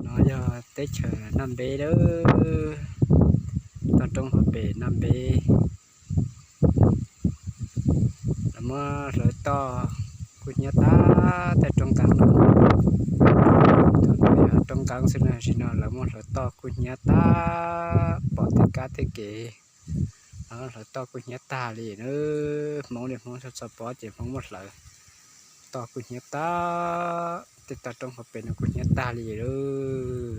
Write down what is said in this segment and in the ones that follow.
No yog teb chaws Naj Npeb lawm, toj roob hauv pes Naj Npeb. Lawv muab hlawv toj kuj hnyiab tag tej roob nqeeb no. Roob nqeeb xwb no, tam sim no lawv muab hlawv toj kuj hnyiab tag, pom tej kab tej kev hlawv toj kuj hnyiab tag li na. Hmoob li Hmoob txog txog pov ces Hmoob muab hlawv toj kuj hnyiab tag, tej toj roob hauv pes no kuj hnyiab tag li lawm.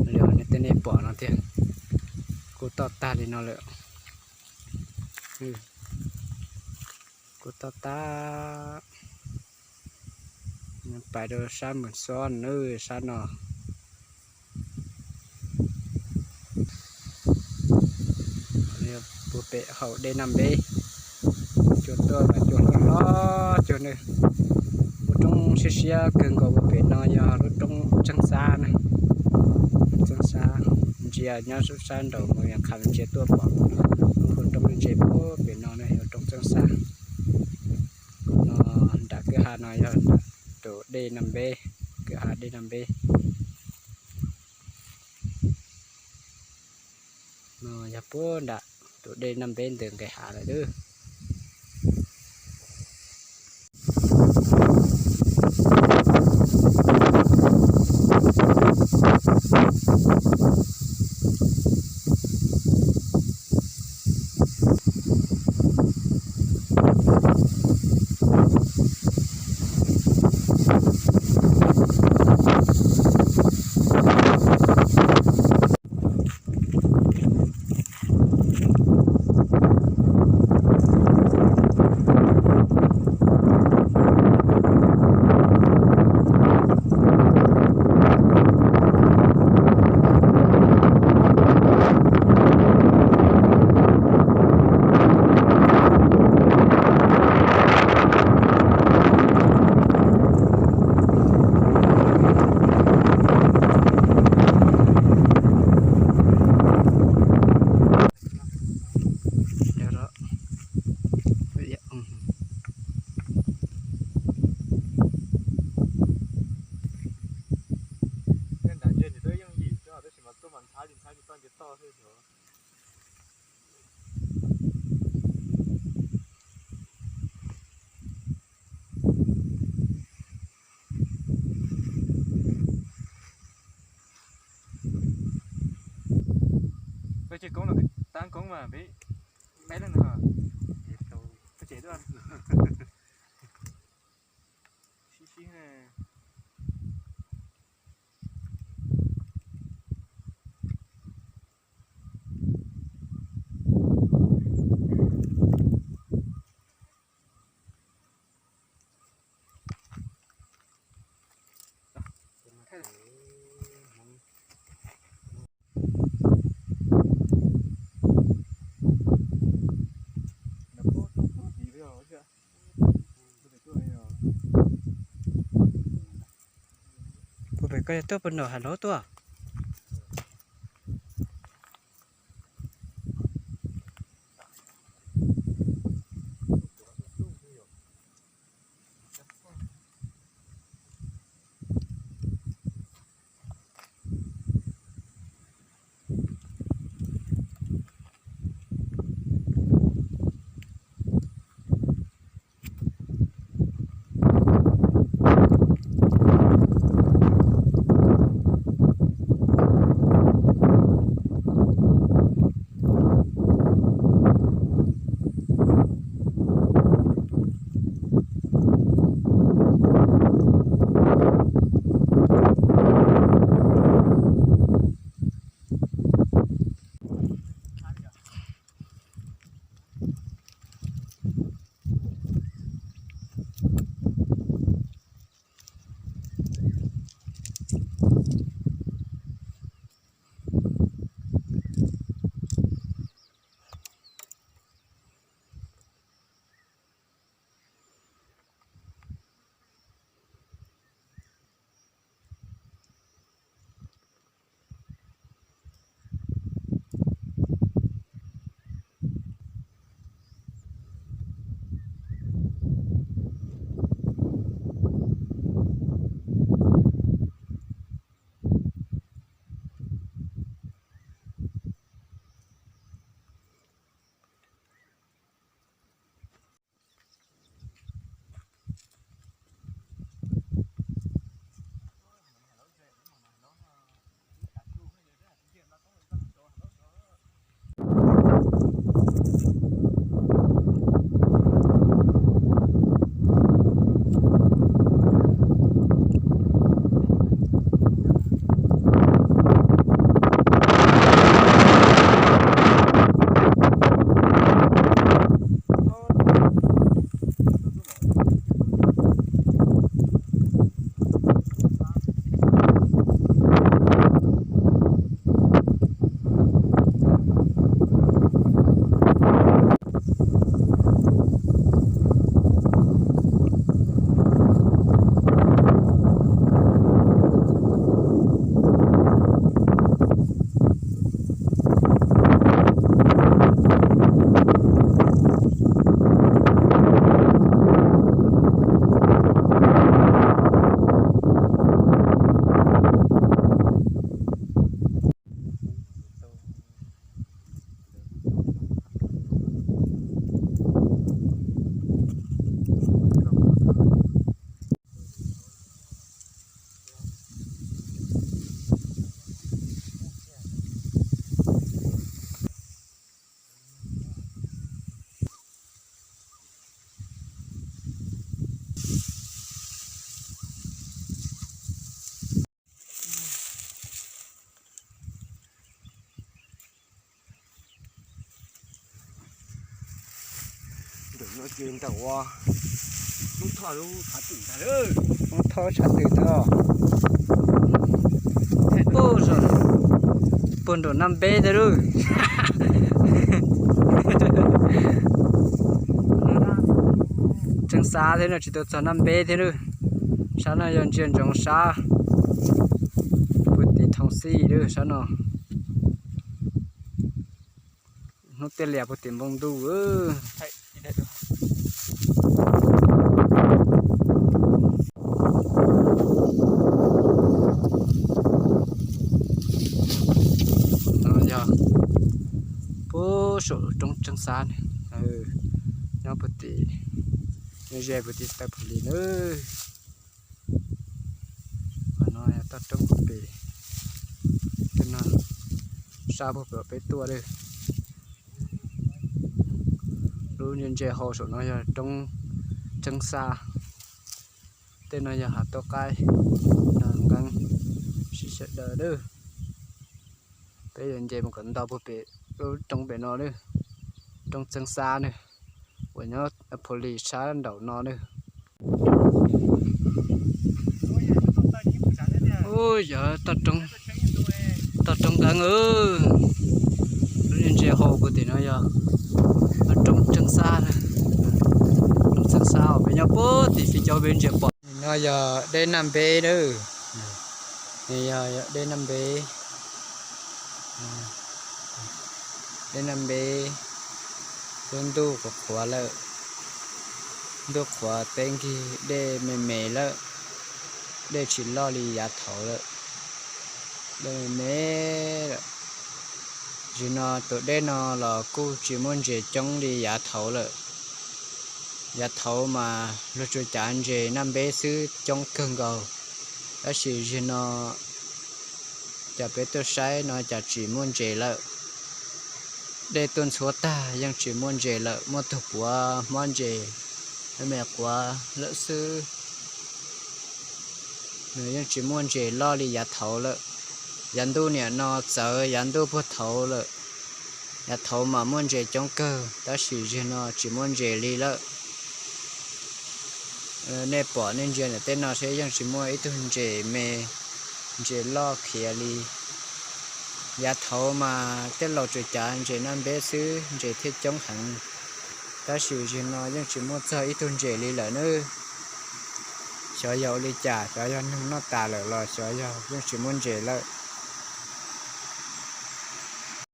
Li nej tej nej pom no tiag, kuj toj tag li no lawm. Kuj toj tag. Pais rau sab Mws Xob na, sab no. Puag pem hauv dej Naj Npeb, cua tuaj mas cua hlob hlob cuag na. Lub roob siab siab kawg nkaus puag pem no yog lub roob Txeeb Xab na. Txeeb Xab, ntsia nyob sab nraum mus yog qha ntsia tuaj pom lub roob ntse puag pem no na yog roob Txeeb Xab. No nram kwj ha no yog nram tus dej Naj Npeb, kwj ha dej Naj Npeb. No yog puag nram tus dej Naj Npeb ntawm nqes hav lawm lawm. Koj tsis koob los tab koob mas peb, peb leej no. Koj tsev tuaj. Sib sib ne. Puag pem koj yog tuaj puag nram hav laub tuaj. Ces ntawm ua Hmoob Thoj lub tshav twm ntag. Hmoob Thoj tshav twm ntag. Puag nram Naj Npeb thiab lauj. Tseeb Xab thiab no tsis tau txog Naj Npeb thiab lauj. Sab no yog ntsia ntsoov sab puag tim Thoom Xij lauj sab no. Hnub tiaj lias puag tim npoo ntuj. No yog puag saum roob Tseeb Xab, nyob puag tim, ze puag tim taw Phu Lis nawb. Qhov no yog toj roob puag pem, tej no sab puag pem peb tuaj lawm. Lub ntse ntse hauv saum no yog roob Tseeb Xab, tej no yog hav tauj qaib, nqeeb, sib sawv daws lawm. Peb yuav nce mus kom nto puag pem lub roob pem no lawm, roob Tseeb Xab nawb, uas nyob Phu Lis sab nraum no nawb. Ub, yog toj roob nqeeb, lub ntse ntse hauv puag tim no yog roob Tseeb Xab, roob Tseeb Xab uas peb nyob puag tim fij cauv peb ntsia pom. No yog dej Naj Npeb nawb, yog dej Naj Npeb, dej Naj Npeb. Lub ntuj qhuav qhuav lawm, ntuj qhuav teb nkig dej me me lawm, dej tsis loj li yav thaud lawm, dej me me lawm. Zaum no tus dej no los kuj tsis muaj ntses coob li yav thaud lawm. Yav thaud mas luag tsuas cav ntses Naj Npeb xwb coob kawg nkaus, tab sis zaum no cas peb tuaj saib no cas tsis muaj ntses lawm. Dej tuaj ntxhuav tag yeej tsis muaj ntses lawm, muaj tug puav hmob ntses me me quav lawm xwb. Nws yeej tsis muaj ntses loj li yav thaud lawm. Yav ntuj niam no txawv yav ntuj puag thaud lawm. Yav thaud mas muaj ntses coob kawg, tab sis zaum no tsis muaj ntses li lawm. Nej pom nej ntsia ntawm tej no seb yeej tsis muaj ib tug ntses me, ntses loj khiav li. Yav thaud mas tej laus tsuas cav ntses Naj Npeb xwb ntses thiaj coob heev, tab sis zaum no yeej tsis muaj txog ib tug ntses li lawm nawb. Xyov yog ua li cas, xyov yog neeg noj tas lawm los xyov yog yeej tsis muaj ntses lawm.